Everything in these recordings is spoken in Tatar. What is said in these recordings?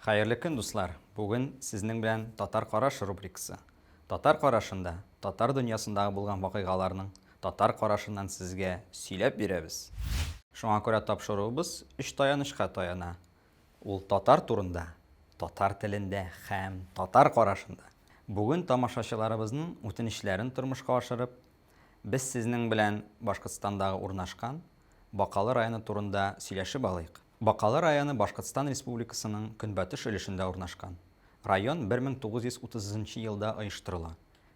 Хәерле көн, дуслар! Бүген сезнең белән Татар карашы рубрикасы. Татар карашында татар дөньясындагы булган вакыйгаларның татар карашыннан сезгә сөйләп бирәбез. Шуңа күрә тапшыруыбыз өч таянычка таяна. Ул татар турында, татар телендә һәм татар карашында. Бүген тамашачыларыбызның үтенечләрен тормышка ашырып, без сезнең белән Башкортстандагы урнашкан Бакалы районы турында сөйләшеп алыйк. Бакалы районы Башкортстан Республикасының көнбатыш өлешендә урнашкан. Район 1930 нчы елда оештырыла.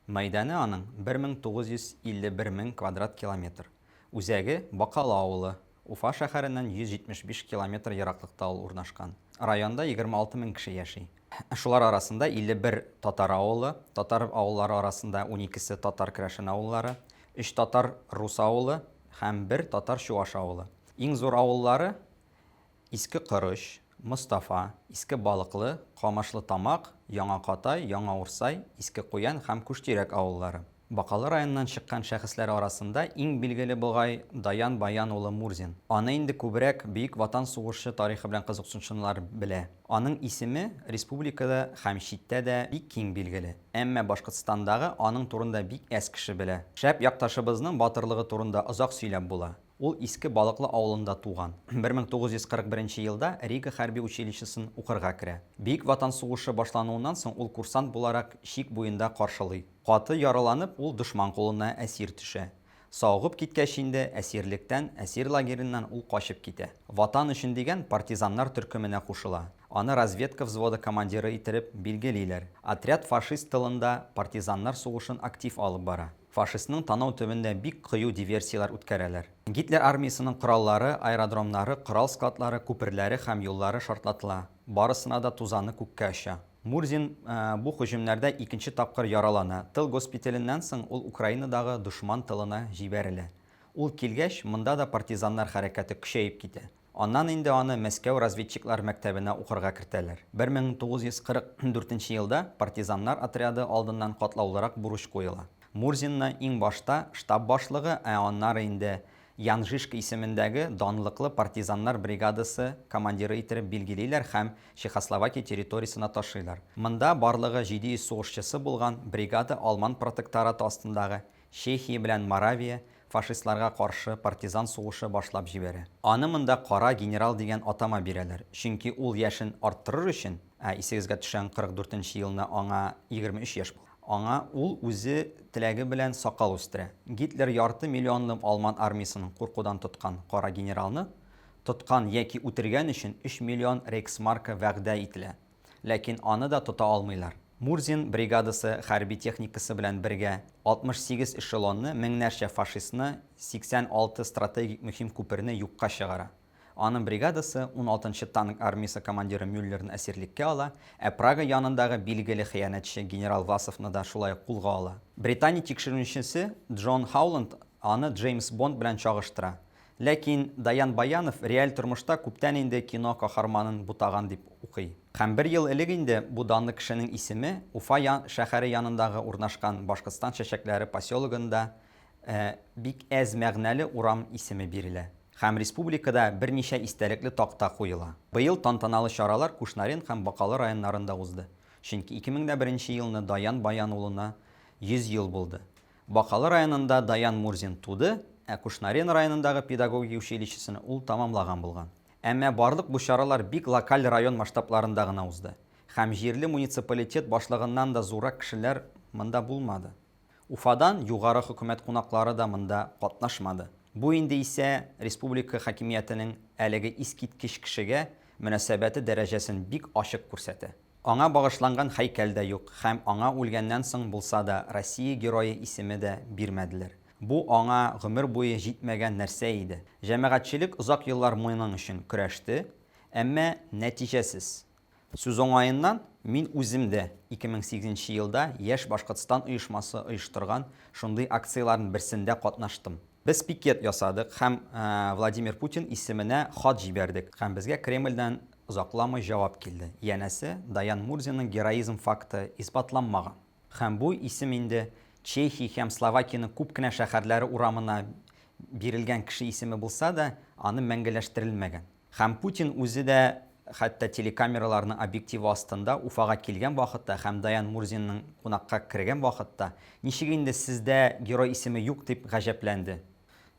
Мәйданы аның 1951 мең квадрат километр. Үзәге, Бакалы авылы. Уфа шәһәреннән 175 километр ераклыкта ул урнашкан. Районда 26 мең кеше яши. Шулар арасында 51 татар авылы, татар авыллары арасында уникесе татар керәшен авыллары, өч татар рус авылы һәм бер татар чуаш авылы. Иң зур авыллары, Иске Корыч, Мостафа, Иске Балыклы, Камышлы Тамак, Яңа Катай, Яңа Урсай, Иске Куян һәм Куштирәк авыллары. Бакалы районыннан чыккан шәхесләр арасында иң билгеле бугай Даян Баян улы Мурзин. Аны инде күбрәк Бөек Ватан сугышы тарихы белән кызыксынучылар белә. Аның исеме республикада һәм читтә дә бик киң билгеле. Әмма Башкортстандагы аның турында бик әз кеше белә. Шәп якташыбызның батырлыгы турында озак сөйләп була. Ул Иске Балыклы авылында туган. 1941 елда Рига хәрби училищесын укырга керә. Бөек Ватан сугышы башлануыннан соң ул курсант буларак чик буенда каршылый. Каты яраланып, ул дошман кулына әсир төшә. Савыгып киткәч инде, әсирлектән, әсир лагереннан ул качып китә. Ватан өчен дигән партизаннар төркеменә кушыла. Аны разведка взводы командиры итереп билгелиләр. Отряд фашист тылында партизаннар сугышын актив алып бара. Фашистның танау төбендә бик кыю диверсияләр үткәрәләр. Гитлер армиясенең кораллары, аэродромнары, корал складлары, күперләре һәм юллары шартлатыла. Барысына да тузаны күккә оча. Мурзин бу һөҗүмнәрдә икенче тапкыр яралана. Тыл госпиталеннән соң ул Украинадагы дошман тылына җибәрелә. Ул килгәч, монда да партизаннар хәрәкәте көчәеп китә. Аннан инде аны Мәскәү разведчиклар мәктәбенә укырга кертәләр. 1944 елда партизаннар отряды алдыннан катлаулырак бурыч куела. Мурзинны иң башта штаб башлыгы, ә аннары инде Ян Жижка исемендәге данлыклы партизаннар бригадасы командиры иттереп билгелиләр һәм Чехословакия территориясенә ташыйлар. Монда барлыгы 700 сугышчысы булган бригада алман протектораты астындагы Чехия белән Моравия фашистларга каршы партизан сугышы башлап җибәрә. Аны монда Кара генерал дигән атама бирәләр, чөнки ул яшен арттырыр өчен, ә исегезгә төшән 44 нче елны аңа 23 яшь була, аңа ул үзе теләге белән сакал үстерә. Гитлер ярты миллионлы алман армиясенең куркудан тоткан Кара генералны тоткан яки үтергән өчен өч миллион рейхсмарка вәгъдә ителә. Ләкин аны да тота алмыйлар. Мурзин бригадасы хәрби техникасы белән бергә 68 эшелонны, меңнәрчә фашистны, 86 стратегик мөһим күперне юкка чыгара. Аның бригадасы уналтынчы танк армиясе командиры Мюллерны әсирлеккә ала, ә Прага янындагы билгеле хыянәтче генерал Власовны да шулай ук кулга ала. Британия тикшеренүчесе Джон Хауланд аны Джеймс Бонд белән чагыштыра. Ләкин Даян Баянов реаль тормышта күптән инде кино каһарманын бутаган дип укый. Һәм бер ел элек инде бу данлы кешенең исеме Уфа шәһәре янындагы урнашкан Башкортстан чәчәкләре поселогында бик әз мәгънәле урам исеме бирелә. Һәм республикада берничә истәлекле такта куела. Быел тантаналы чаралар Кушнарен һәм Бакалы районнарында узды. Чөнки 2001 елны Даян Баян улына 100 ел булды. Бакалы районында Даян Мурзин туды, ә Кушнарен районындагы педагогия училищесын ул тамамлаган булган. Әмма барлык бу чаралар бик локаль район масштабларында гына узды. Һәм җирле муниципалитет башлыгыннан да зуррак кешеләр монда булмады. Уфадан югары хөкүмәт кунаклары да монда катнашмады. Бу инде исә республика хакимиятенең әлеге искиткеч кешегә мөнәсәбәте дәрәҗәсен бик ачык күрсәтә. Аңа багышланган һәйкәл дә юк һәм аңа үлгәннән соң булса да Россия Герое исеме дә бирмәделәр. Бу аңа гомер буе җитмәгән нәрсә иде. Җәмәгатьчелек озак еллар моның өчен көрәште, әмма нәтиҗәсез. Сүз уңаеннан, мин үзем дә 2008 нче елда Яшь Башкортстан оешмасы оештырган шундый акцияләрнең берсендә катнаштым. Без пикет ясадык һәм Владимир Путин исеменә хат җибәрдек һәм безгә Кремльдән озакламый җавап килде. Янәсе, Даян Мурзинның героизм факты исбатланмаган. Һәм бу исем инде Чехия һәм Словакиянең күп кенә шәһәрләре урамына бирелгән кеше исеме булса да, аны мәңгеләштерелмәгән. Һәм Путин үзе дә хәтта телекамераларның объективы астында Уфага килгән вакытта һәм Даян Мурзинның кунакка кергән вакытта, ничек инде сездә герой исеме юк дип гаҗәпләнде.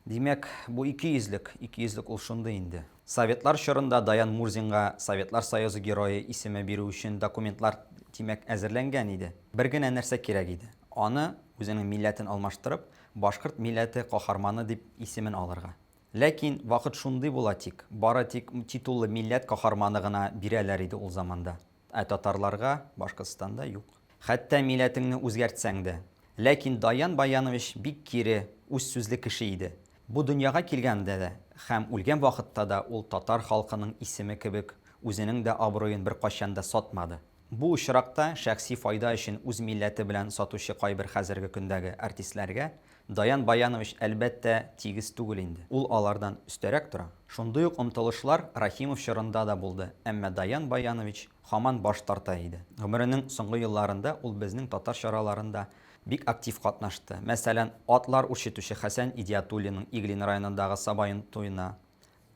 Димәк, бу икейөзлек, икейөзлек ул шундый инде. Советлар чорында Даян Мурзинга Советлар Союзы Герое исеме бирү өчен документлар, димәк, әзерләнгән иде. Бер генә нәрсә кирәк иде, аны, үзенең милләтен алмаштырып, башкорт милләте каһарманы дип исемен алырга. Ләкин вакыт шундый була тик, бары тик титуллы милләт каһарманы гына бирәләр иде ул заманда. Ә татарларга Башкортстанда юк. Хәтта милләтеңне үзгәртсәң дә. Ләкин Даян Баянович бик кире, үзсүзле кеше иде. Бу дөньяга килгәндә дә һәм үлгән вакытта да ул татар халкының исеме кебек үзенең дә абруен беркайчан да сатмады. Бу очракта шәхси файда өчен үз милләте белән сатучы кайбер хәзерге көндәге артистләргә Даян Баянович, әлбәттә, тигез түгел инде. Ул алардан өстәрәк тора. Шундый ук омтылышлар Рәхимов чорында да булды, әмма Даян Баянович һаман баш тарта иде. Гомеренең соңгы елларында ул безнең татар чараларында бик актив катнашты. Мәсәлән, атлар үрчетүче Хәсән Идиатуллинның Иглин районындагы Сабаен туена,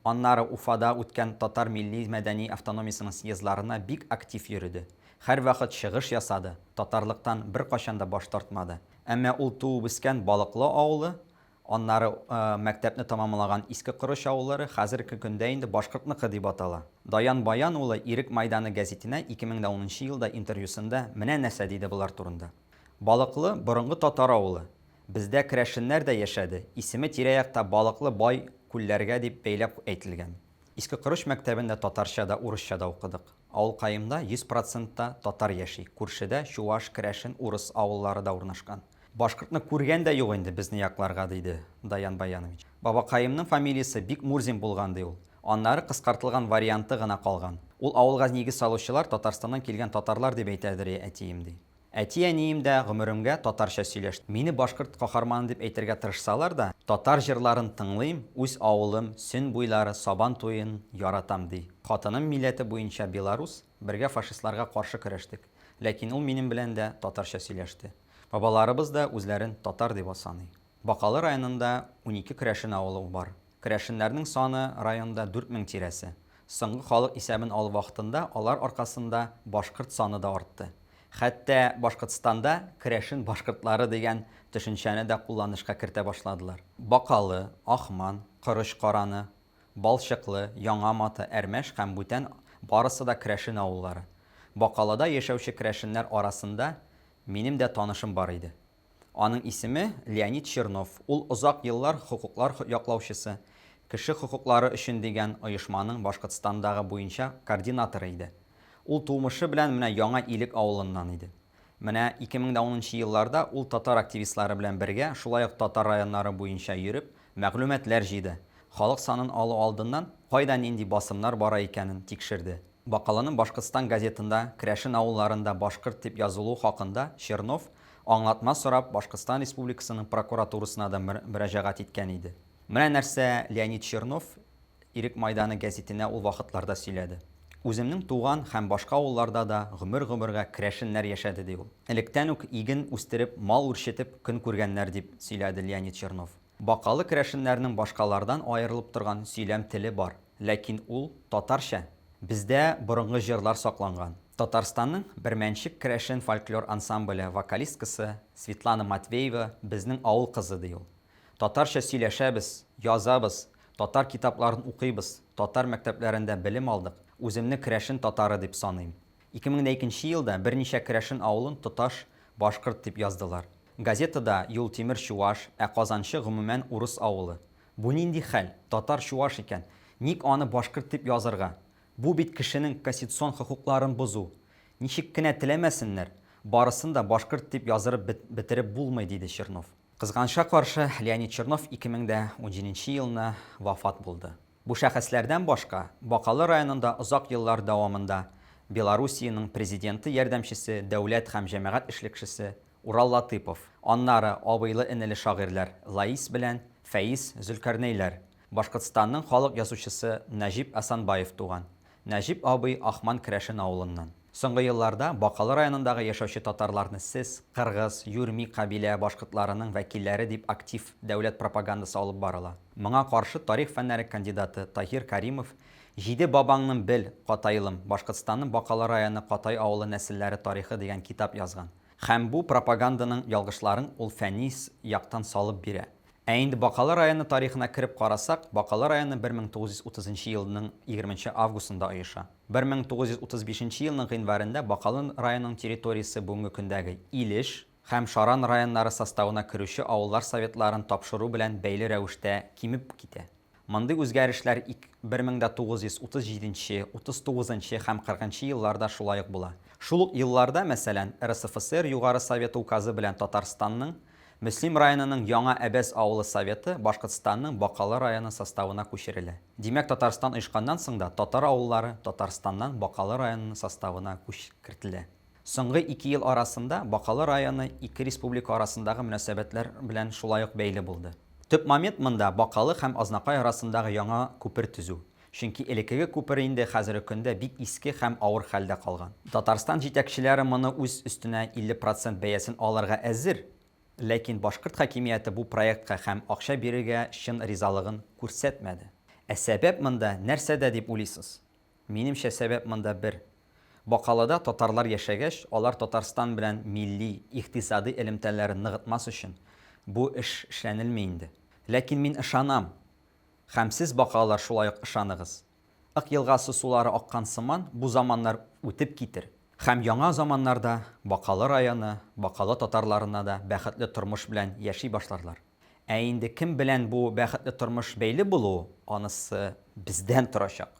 Аннары Уфада үткән татар милли-мәдәни автономиясенең съездларына бик актив йөреде. Һәрвакыт чыгыш ясады, татарлыктан беркайчан да баш тартмады. Әмма ул туып-үскән Балыклы авылы, аннары мәктәпне тәмамлаган Иске Корыч авыллары хәзерге көндә инде башкортныкы дип атала. Даян Баян улы Ирек майданы гәзитенә 2010 нчы елда интервьюсында менә нәрсә диде болар турында. Балыклы, борынгы татар авылы. Бездә керәшеннәр дә яшәде, исеме тирә-якта балыклы бай күлләргә дип бәйләп әйтелгән. Иске Корыч мәктәбендә татарча да, урысча да укыдык. Авылкаемда 100 процентта татар яши, күршедә чуаш, керәшен, урыс авыллары да урнашкан. Башкортны күргән дә юк инде безне якларга, диде Даян Баянович. Бабакаемның фамилиясе Бикмурзин булган, ди ул. Аннары кыскартылган варианты гына калган. Ул авылга нигез салучылар Татарстаннан килгән татарлар дип әйтәдер әтием, ди. Әти-әнием дә гомеремгә татарча сөйләште. Мине башкорт каһарманы дип әйтергә тырышсалар да, татар җырларын тыңлыйм, үз авылым, Сөн буйлары, Сабан туен яратам, ди. Хатыным милләте буенча белорус, бергә фашистларга каршы көрәштек. Ләкин ул минем белән дә татарча сөйләште. Бабаларыбыз да үзләрен татар дип саный. Бакалы районында 12 керәшен авылы бар. Керәшеннәрнең саны районда 4000 тирәсе. Соңгы халык исәбен алу вакытында алар аркасында башкорт саны да артты. Хәтта Башкортстанда керәшен башкортлары дигән төшенчәне дә кулланышка кертә башладылар. Бакалы, Ахман, Корыч Караны, Балчыклы, Яңа Маты, Әрмәш һәм бүтән барысы да керәшен авыллары. Бакалыда яшәүче керәшеннәр арасында минем дә танышым бар иде. Аның исеме, Леонид Чернов. Ул озак еллар хокуклар яклаучысы, Кеше хокуклары өчен дигән оешманың Башкортстандагы буенча координаторы иде. Ул тумышы белән менә Яңа Илек авылыннан иде. Менә 2010 нчы елларда ул татар активистлары белән бергә шулай ук татар районнары буенча йөреп, мәгълүматлар җыйды, халык санын алу алдыннан кайда нинди басымнар бара икәнен тикшерде. Бакалының Башкортстан газетында керәшен авылларында башкорт дип язылуы хакында Чернов, аңлатма сорап, Башкортстан Республикасының прокуратурасына да мөрәҗәгать иткән иде. Менә нәрсә Леонид Чернов Ирек майданы гәзитенә ул вакытларда сөйләде. Үземнең туган һәм башка авылларда да гомер-гомергә керәшеннәр яшәде, ди ул. Электән үк иген үстереп, мал үрчетеп көн күргәннәр, дип сөйләде Леонид Чернов. Бакалы керәшеннәрнең башкалардан аерылып торган сөйләм теле бар, ләкин ул татарча. Бездә борынгы җырлар сакланган. Татарстанның Бермәнчек керәшен фольклор ансамбле вокалисткасы Светлана Матвеева безнең авыл кызы, ди ул. Татарча сөйләшәбез, язабыз, татар китапларын укыйбыз, татар мәктәпләрендә белем алдык, үземне керәшен татары дип саныйм. 2002 нче елда берничә керәшен авылын тоташ башкорт дип яздылар. Газетада Юлтимер чуаш, ә Казанчы гомумән урыс авылы. Бу нинди хәл? Татар чуаш икән, ник аны башкорт дип язырга? Бу бит кешенең конституцион хокукларын бозу. Ничек кенә теләмәсеннәр, барысын да башкорт дип язырып бетереп булмый, диде Чернов. Кызганычка каршы, Леонид Чернов 2017 нче елны вафат булды. Бу шәхесләрдән башка, Бакалы районында озак еллар дәвамында Белоруссиянең президенты ярдәмчесе, дәүләт һәм җәмәгать эшлекчесе Урал Латыпов, аннары абыйлы-энеле шагыйрьләр Лаис белән Фәиз Зөлкәрнәйләр, Башкортстанның халык язучысы Нәҗип Асанбаев туган. Нәҗип абый Ахман керәшен авылыннан. Соңгы елларда Бакалы районындагы яшәүче татарларны сез, кыргыз, юрми кабилә башкортларының вәкилләре дип актив дәүләт пропагандасы алып барыла. Моңа каршы тарих фәннәре кандидаты Таһир Каримов Җиде бабаңның бел, Катайлым, Башкортстанның Бакалы районы Катай авылы нәселләре тарихы дигән китап язган. Һәм бу пропаганданың ялгышларын ул фәнни яктан салып бирә. Ә инде Бакалы районы тарихына кереп карасак, Бакалы районы 1930 нчы елның 20 нче августында оеша. 1935 нче елның гыйнварендә Бакалы районының территориясе бүгенге көндәге Илеш һәм Шаран районнары составына керүче авыллар советларын тапшыру белән бәйле рәвештә кимеп китә. Мондый үзгәрешләр ик 1937 нче, 39 нчы һәм 40 нчы елларда шулай ук була. Шул ук елларда, мәсәлән, РСФСР Югары Советы указы белән Татарстанның Мөслим районының Яңа Әбәз авылы Советы Башкортстанның Бакалы районы составына күчерелә. Димәк, Татарстан оешканнан соң да татар авыллары Татарстаннан Бакалы районы составына күч кертелә. Соңгы ике ел арасында Бакалы районы ике республика арасындагы мөнәсәбәтләр белән шулай ук бәйле булды. Төп момент монда, Бакалы һәм Азнакай арасындагы яңа күпер төзү. Чөнки элеккеге күпер инде хәзерге көндә бик иске һәм авыр хәлдә калган. Татарстан җитәкчеләре моны үз өстенә 50 процент бәясен алырга әзер, ләкин башкорт хакимияте бу проектка һәм акча бирергә чын ризалыгын күрсәтмәде. Ә сәбәп монда нәрсәдә дип уйлыйсыз? Минемчә, сәбәп монда бер. Бакалыда татарлар яшәгәч, алар Татарстан белән милли, икътисадый элемтәләрен ныгытмас өчен, бу эш эшләнелми инде. Ләкин мин ышанам! Һәм сез, бакалылар, шулай ук ышаныгыз. Ык елгасы сулары аккан сыман, бу заманнар үтеп китер. Һәм яңа заманнарда Бакалы районы, Бакалы татарларына да бәхетле тормыш белән яши башларлар. Ә инде кем белән бу бәхетле тормыш бәйле булуы, анысы бездән торачак.